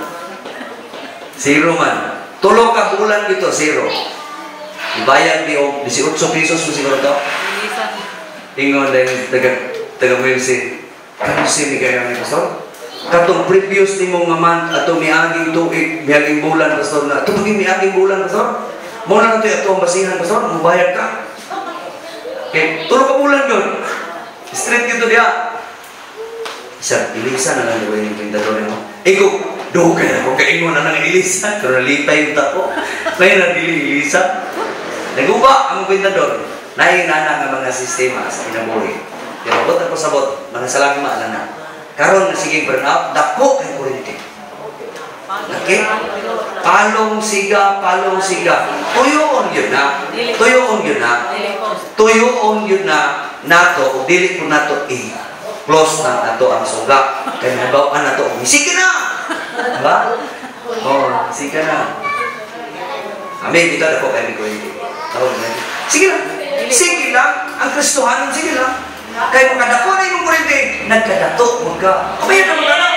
Zero man. Tulo ka bulan dito, zero. Ibayad ni og 18 pesos mo siguro to. Ingon dahil taga Wilson. Kano ni kaya ni pastor? Katong previous ni mo nga month ato miaging tuig, miaging bulan pastor na. Ato maging miaging bulan pastor. Mo na nato ato ang basihan pastor, mubayad ka. Okay, tulo ka bulan yun. Straight dito diha. Sir, ilisa na lang gawin yung pintador mo. Iko, dugay ako kaingon na lang ilisa. Pero nalipay yung tako. May nabili ilisa. Naguba ang pintador. Nainana nga mga sistema sa kinabuhi. Pero abot ako sabot, mga salagma na na. Karon na sige burn out, dako kay kuryente. Okay? Palong siga, palong siga. Tuyoon yun na. Tuyoon yun na. Tuyoon yun na nato, o dili po nato i-close na nato ang suga. Kaya nabawaan nato, sige na! Diba? Oo, sige na. Amin, dito dako kay kuryente. Sige lang. Sige lang. Ang Kristohanon, sige lang. Kaya makadako na imong kuryente, nagkadato mo ka. Kabayan na mga anak.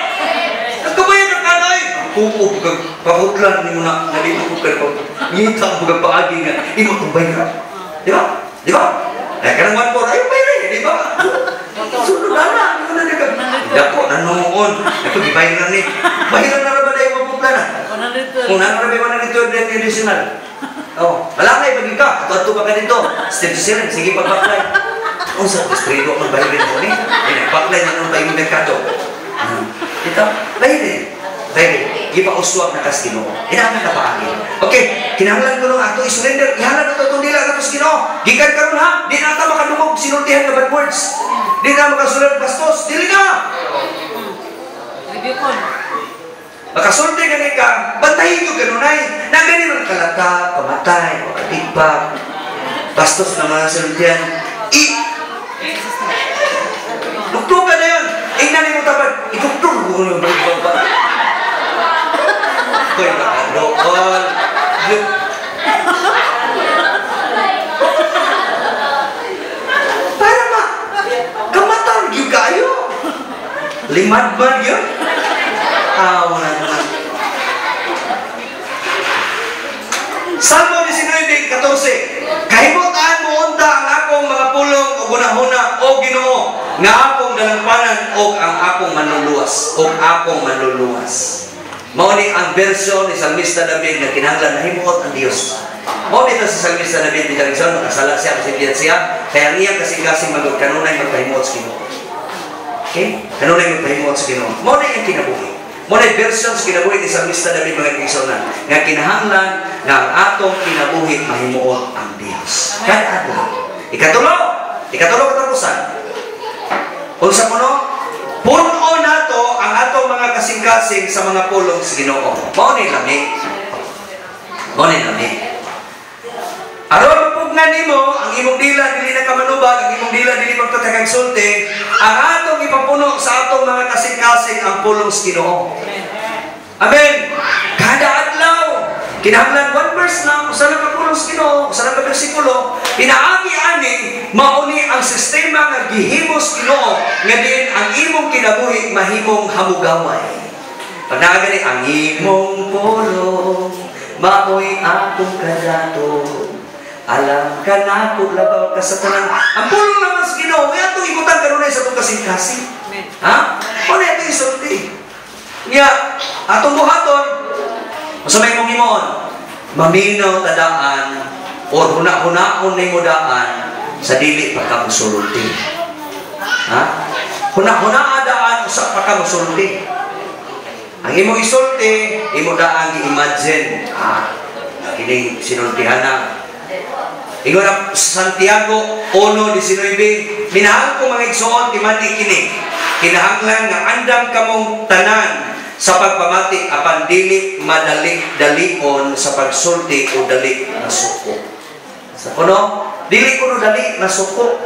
Nagkabayan na kanay. Kuko, pahutlan ni mo na, nalito ko ka. Ngita mo ka paagi nga. Imo itong bayra. Di ba? Di ba? Eh, kanang 1-4, ayaw bayra eh. Di ba? Sunod na na. Dako, nanoon. Ito, gibayra ni. Bayra na ba na yung maputla na? Kung nanoon na ba 112 na additional. Oh, malakay pag ka. Ato-ato pa ka dito. Step 7, sige pag-backline. Oh, sa distrito ang bayirin mo ni. Eh, backline na nung tayo merkado. Ito, bayirin. Bayirin. Gipa-uswag na kas Ginoo. Inahan ka paagi. Okay, kinahanglan ko nung ato i-surrender. Ihalan na ito itong dila na ito sa Ginoo. Gikan karon ha, di na ata makadungog sinultihan na bad words. Di na makasulod bastos. Dili na! Review ko. Makasulti ka ni ka, bantayin ko ganunay. Na ganun ang kalata, pamatay, patigpa, bastos na mga sultihan. Dugtugan na yun. Ingnan mo tapad. Idugtug ko yung balik-baba. Koy, makadokol. Para ma, kamatan yun kayo. Limadman yun. Aw na naman. Salmo 19:14. Kahimutan mo unta ang akong mga pulong o gunahuna o Ginoo nga akong dalangpanan o ang akong manluluwas o akong manluluwas. Mao ni ang version ni Salmista David na kinahanglan nahimuot ang Dios. Mao nito si Salmista David bilang makasala siya, masipiyat siya, kaya ang iyang kasing-kasing magod kanunay magpahimuot sa Ginoo. Okay? Kanunay magpahimuot sa Ginoo. Mao ni ang kinabuhi. Mao ni version sa kinabuhi ni Salmista David mga kaigsuonan nga kinahanglan nga ang atong kinabuhi mahimuot ang Dios. Kada adlaw. Ikatulo, ikatulo katapusan. Unsa kuno? Puno nato ang atong mga kasing-kasing sa mga pulong sa Ginoo. Mao ni lami. Mao ni lami. Aron mapugnan nimo ang imong dila dili na kamanubag, ang imong dila dili magpatakang sulti, ang atong ipapuno sa atong mga kasing-kasing ang pulong sa Ginoo. Amen. Kada adlaw kinahanglan one verse lang, usa lang ka pulong sa Ginoo, usa lang ka bersikulo, pinaagi ani mauni ang sistema nga gihimo sa Ginoo nga diin ang imong kinabuhi mahimong hamugaway. Pag naa gani ang imong pulong, maoy akong kadato. Alam ka na kung labaw ka sa tanan. Ang pulong naman sa Ginoo, kaya itong ikutan kanunay sa itong kasing-kasing. Ha? Ano ito isulti? Nga, atong buhaton, sa may mong himoon, maminaw tadaan, or huna-hunaon na mo daan, sa dili pa ka musulti. Ha? Huna-hunaa daan, usa pa ka musulti. Ang imong isulti, imo daan gi-imagine. Ah, kining sinultihan na. Ingon ang Santiago 1:19, minahal ko mga igsoon, timani kini. Kinahanglan nga andam kamong tanan sa pagpamati apan dili madali dalion sa pagsulti o dali masuko. Sa kuno, dili kuno dali masuko.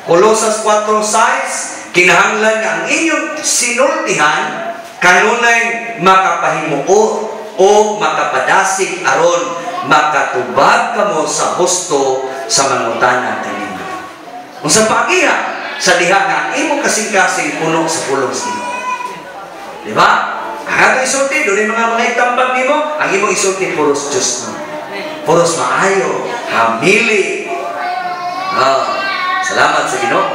Kolosas 4:6, kinahanglan nga ang inyong sinultihan kanunay makapahimuot o makapadasig aron makatubag kamo sa husto sa mangutana kanimo. Unsa pagiha sa diha nga ang imong kasing-kasing puno sa pulong sa Ginoo. Di ba? Ang atong isulti, doon mga mga itambag nimo, ang imong isulti puros Diyos no. Puros maayo, hamili. Ah, salamat sa Ginoo.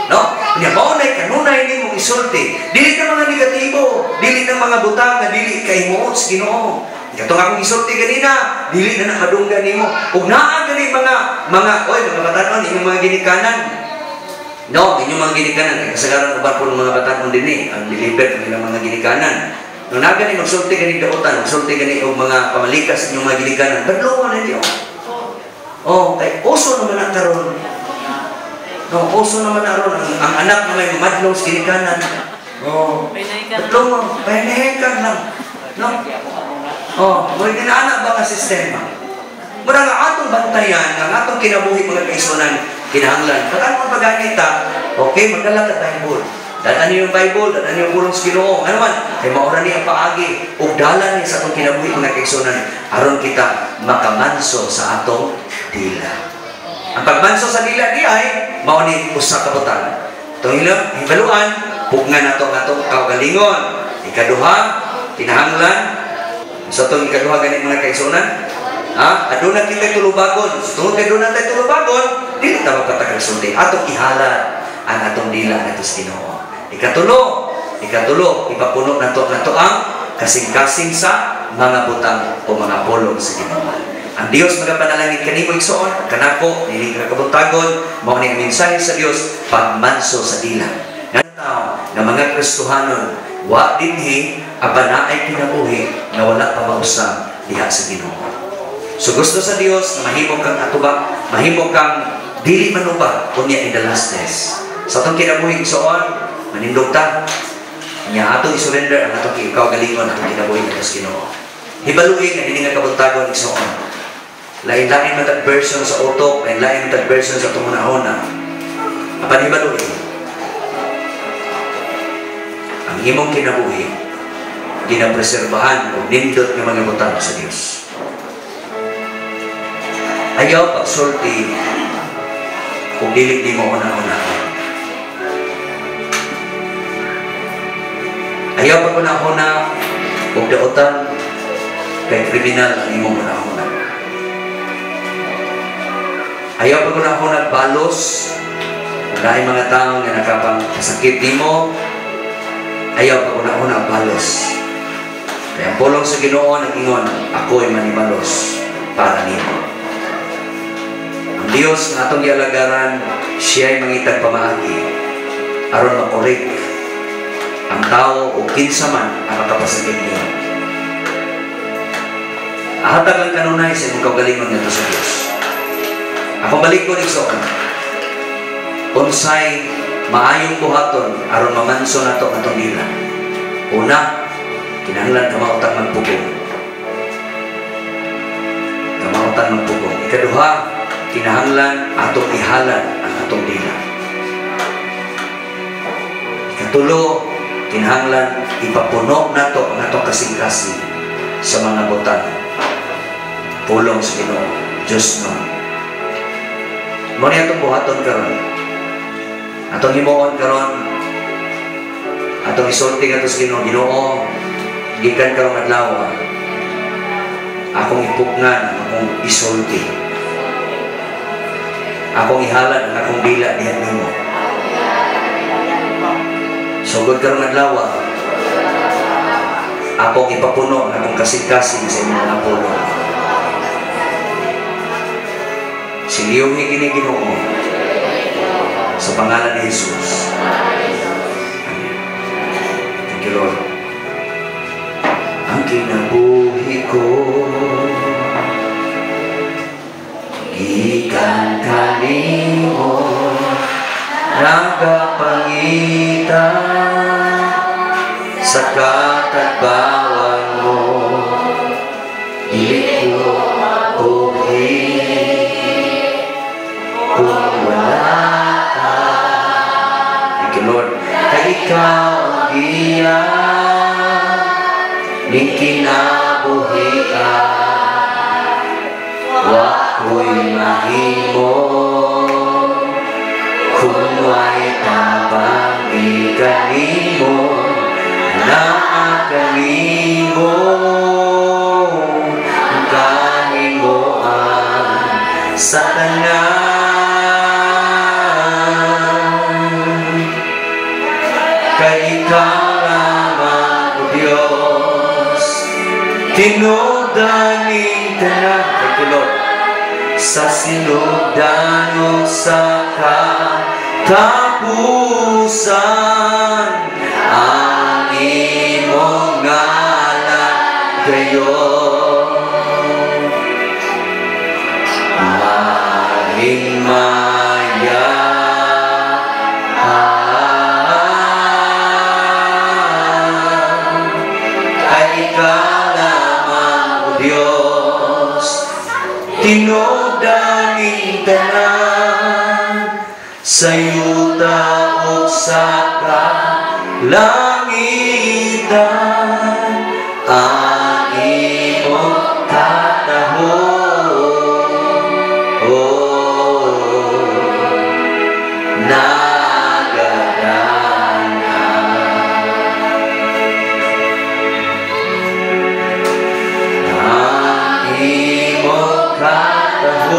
No? Nya mao nay kanunay nimong isulti. Dili na mga negatibo, dili na mga butang nga dili kay himuot sa Ginoo. Katong akong isulti ganina, dili na na madunggan nimo. Ug naa gani mga mga oy mga batan-on inyong mga ginikanan. No, inyong mga ginikanan kay kasagaran uban po ng mga batan-on dinhi, ang deliver ang ilang mga ginikanan. No naa gani magsulti gani daotan, magsulti gani og mga pamalikas inyong mga ginikanan. Badlongon na niyo. Oh, kay uso naman na karon. No, uso naman na ron ang anak na may mamadlong sa ginikanan. Oh, badlongon, pahinay lang. No? Oh, mo ginaana ba nga sistema? Mura nga atong bantayan, ang atong kinabuhi mga kaisunan, kinahanglan. Pag ang pagganita, okay, magdala ka Bible. Dala niyo yung Bible, dala niyo yung pulong sa Ginoo. Ano man, kay maura ni ang paagi ug dala ni sa atong kinabuhi mga kaisunan aron kita makamanso sa atong dila. Ang pagmanso sa dila di ay mao ni usa ka butang. Itong hibaluan, pugnan nato ang atong kaugalingon. Ikaduha, kinahanglan sa itong ikaduha gani mga kaigsunan, ha? Aduna kita tulubagon. So, tungod kay aduna tayo tulubagon, dili ta mapatakang sulti. Atong ihalad ang atong dila ngadto sa Ginoo. Ikatulo, ipapuno nato nato ang kasing-kasing sa mga butang o mga pulong sa Ginoo. Ang Dios magapanalangin kanimo igsoon, kanako dili ka kabuntagon, mao ni ang mensahe sa Dios pagmanso sa dila. Nga tao nga mga Kristohanon wa dinhi apan naay kinabuhi nga wala pa mausab diha sa Ginoo. So gusto sa Dios na mahimo kang atubang, mahimo kang dili manuba unya in the last days. Sa atong kinabuhi igsoon, manindog ta. Nya atong i-surrender ang atong kaugalingon atong kinabuhi ngadto sa Ginoo. Hibaluin nga dili nga kabuntagon igsoon. Lain-lain man tag version sa utok, lain-lain man tag version sa atong hunahuna. Apan hibaluin ang imong kinabuhi ginapreserbahan og nindot nga mga butang sa Dios. Ayaw pagsulti kung dili nimo una-una. Ayaw pag-una-una og daotan kay kriminal ang imong una-una. Ayaw pag-una-una balos kung naay mga tawo nga nakapangpasakit nimo. Ayaw pag-una-una balos. Kaya ang pulong sa Ginoo nag-ingon, ako'y manibalos para nimo. Ang Dios nga atong gialagaran, siya'y mangitag pamaagi aron makorek ang tao o kinsa man ang makapasakit niyo. Ahatag ang kanunay sa imong kaugalingon ngadto sa Dios. Ako balik ko igsoon. Unsay maayong buhaton aron mamanso nato atong dila. Una, kinahanglan kamautang magpugong. Kamautang magpugong. Ikaduha, kinahanglan atong ihalad ang atong dila. Ikatulo, kinahanglan ipapuno nato ang atong kasing-kasing sa mga butang. Pulong sa Ginoo, Diyos no. Mo ni atong buhaton karon. Atong himuon karon, atong isulti ngadto sa Ginoo, Ginoo, Gikan karong adlaw, akong ipugnan ang akong isulti. Akong ihalad ang akong dila diha nimo. Sugod karong adlaw, akong ipapuno ang akong kasing-kasing sa imong mga pulong. Siliyuhi kini, Ginoo, sa pangalan ni Jesus. Amen. Thank you, Lord. Ang kinabuhi ko gikan kanimo, nagapangita sa katagbawan mo, dili ko mabuhi kung wala ka. Thank you, Lord. Kay ikaw ang giya ning kinabuhia, wa ko'y mahimo kung way tabang gikan nimo, naa kanimo kahimuan sa tanan. Kay ikaw lamang, O Diyos, tinubdan ning tanan. Thank you, Lord. Sa sinugdan o sa katapusan, ang imong ngalan gayon mahimaya. Ay ikaw lamang, O Diyos, tinubdan ning tanan, sa yuta o sa kalangitan, ang imong katahom, oh, nagadangan. Ang imong katahom,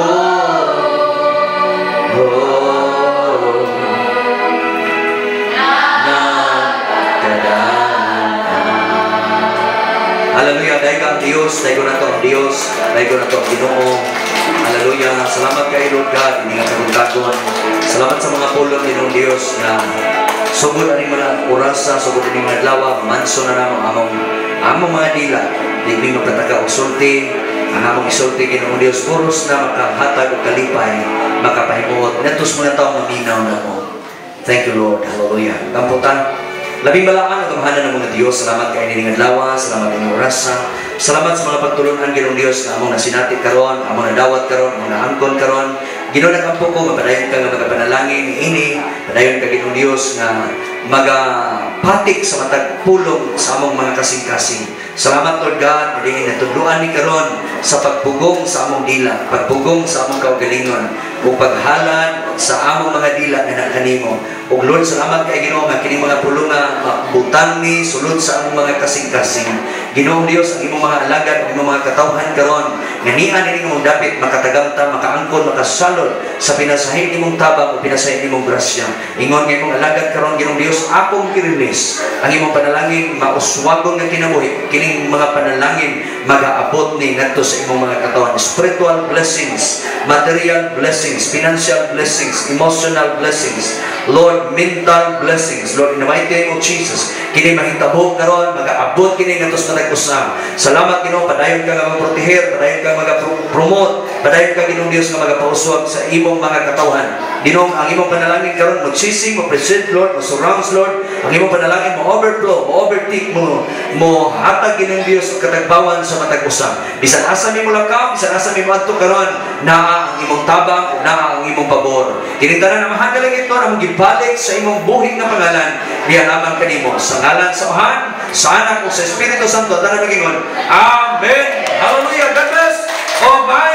oh, nagadangan. Hallelujah. Dahil ang Diyos, dahil na to ang Diyos, dahil na to ang Ginoo. Hallelujah. Salamat kay Lord God, hindi nga kaguntagon. Salamat sa mga pulong, Ginoong Diyos, na sugod aning mga orasa, sugod aning mga adlaw, manso na namang among mga dila. Di mi magpataka og sulti, ang among isulti, Ginoong Diyos, puros na makahatag og kalipay, makapahimuot. Natos mga tao maminaw na mo. Thank you, Lord. Hallelujah. Kamputan. Labing balaan at amahanan ng mga Diyos, salamat kay ining adlaw, salamat ining orasa, salamat sa mga pagtulunan, Ginoong Diyos, na among nasinati karon, among nadawat karon, among naangkon karon. Ginoo, nagampo ko, mapadayon ka nga magapanalangin ini, padayon ka, Ginoong Diyos, nga magapatik sa matag pulong sa among mga kasing-kasing. Salamat, Lord God, nga natudloan ni karon sa pagpugong sa among dila, pagpugong sa among kaugalingon, ug paghalad sa among mga dila nga nakanimo. Ug Lord, salamat kay Ginoo nga kining mga pulong nga mabutang ni sulod sa among mga kasing-kasing. Ginoong Dios, ang imong mga alagad, ang imong mga katawhan karon nga nian ini imong dapit makatagamta, makaangkon, makasalod sa pinasahin nimong tabang o pinasahin nimong grasya. Ingon nga imong alagad karon, Ginoong Dios, akong gi-release ang imong panalangin mauswagon nga kinabuhi. Kining mga panalangin magaabot ni ngadto sa imong mga katawan. Spiritual blessings, material blessings, financial blessings, emotional blessings, Lord, mental blessings. Lord, in the mighty name of Jesus, kini mahitabo karon, magaabot kini ngadto sa matag usa. Salamat, Ginoo, padayon ka nga magproteher, padayon ka mag-promote, padayon ka, Ginoong Dios, nga magapauswag sa imong mga katawhan. Ginoo, ang imong panalangin karon mo chasing, mo present, Lord, mo surrounds, Lord. Ang imong panalangin mo overflow, mo overtake, mo hatag, Ginoong Dios, og katagbawan sa matag usa. Bisan asa mi molakaw, bisan asa mi moadto karon, naa ang imong tabang, naa ang imong pabor. Kini tanan, Amahan nga langit, among gibalik sa imong buhing nga pangalan, diha lamang kanimo. Sa ngalan sa Amahan, sa Anak ug sa Espiritu Santo, tanan magingon. Amen. Hallelujah. God bless. Oh, bye.